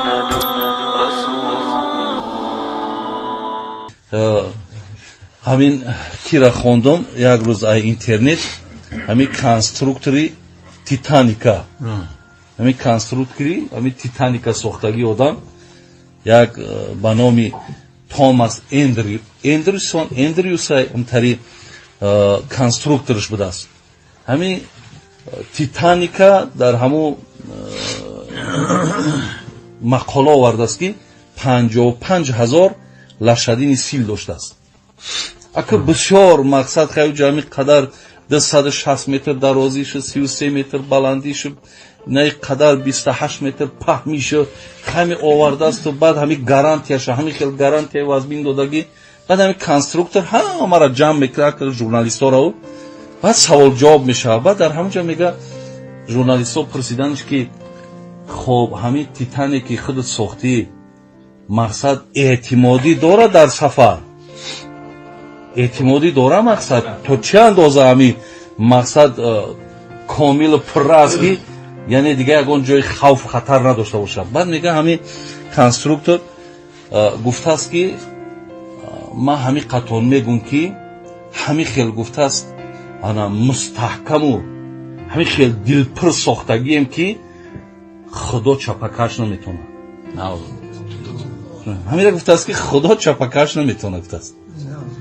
محمد رسول. Ҳамин кира хондум як рӯз ай интернет, ҳамин конструктори Титаника, ҳамин конструктори ҳамин Титаника сохтагӣ одам як ба номи Томас Эндрюсон, Эндрюса ҳамтари конструкторш будааст. Ҳамин Титаника дар ҳамун мақола овардааст, ки 55 000 лошадиный сил доштааст. Ака, бисёр мақсад хаю ҷами қадар 260 метр дарозишу, 33 метр баландишу, на қадар 28 метр паҳмишу ҳами овардаасту. Баъд ҳами гарантияша, ҳами хел гарантия вазбин додагӣ. Баъд ҳами конструктор ҳамаро ҷамъ мекунад, журналистҳоро, баъд савол ҷавоб мешавад. Баъд дар ҳамон ҷо мега, журналистҳо пурсиданш, ки хоб, ҳамин Титаники худат сохтӣ, мақсад, эътимодӣ дорад дар сафар, эътимодӣ дора, мақсад, то чӣ андоза ҳамин мақсад комилу пурра аст, ки яъне дига ягон ҷои хавфу хатар надошта бошад? Баъд мега, ҳамин конструктор гуфтааст, ки ман ҳамин қатон мегӯм, ки ҳамин хел гуфтааст, ана мустаҳкаму ҳамин хел дилпур сохтагием, ки Худо чапакаш наметавонад. Ҳамина гуфтааст, ки Худо чапакаш наметавонад, гуфтааст.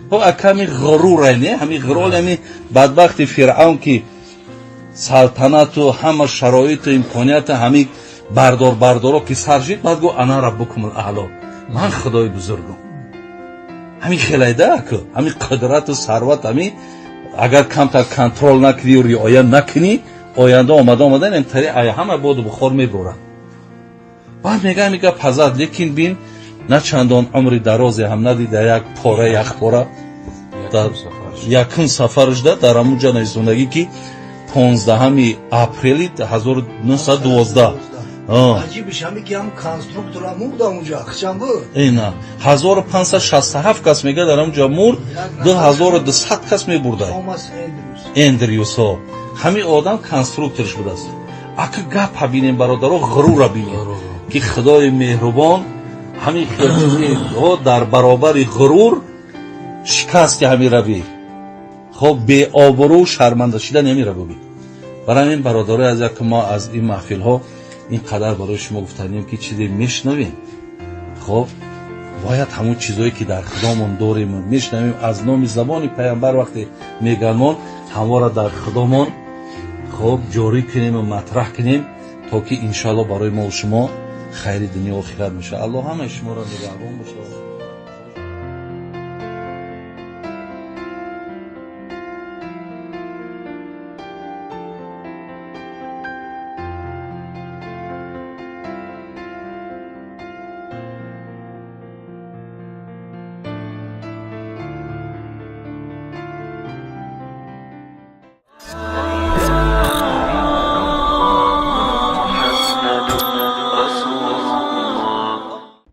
Хоб, ака, ҳамин ғуруре, не, ҳамин ғурур, ҳамин бадбахти Фиръавн, ки салтанату ҳама шароиту имконияту ҳамин бардор бардоро ки сар шид, баъд гу: "Ана раббукумул аъло", ман худои бузургум. Ҳамин хелайда, аку, ҳамин қудрату сарват, ҳамин агар камтар контроль накунӣ, риоя накунӣ, оянда омада омада тари ҳама боду бухор мебурад. Баъд мега, ҳамин гап ҳазад, лекин бин, на чандон умри дарозе ҳам надида, як пора, як пора дар якум сафарашда дар ҳамун ҷа нависондагӣ, ки 15-ҳами апрели 1912. Аҷибиш ҳами, ки ҳам конструктор ҳам мурд ҳамунҷа, хичам буд. Ина 1567 кас, мега, дар ҳамунҷа мурд, 2200 кас мебурда. Томас Эндрюс. Эндрюсо, ҳамин одам конструкторш будааст. Ака, гапа бинем, бародаро, ғурура бинем, ки Худои меҳрубон ҳамин хелчизи дар баробари ғурур шикасти ҳамин равӣ, хоб, беобрӯ, шарманда шидан ҳамин равӣ. Барои ҳамин, бародарои аз як, мо аз ин маҳфилҳо ин қадар барои шумо гуфтанем, ки чизе мешунавем, хоб, бояд ҳамон чизое, ки дар худомон дорем, мешунавем аз номи забони паямбар, вақте меганмон, ҳамвора дар худомон, хоб, ҷорӣ кунему матраҳ кунем, то ки иншоалло барои мо шумо хайри дунё охират мешавад. Аллоҳ ҳамаи шуморо нигаҳбон бошад.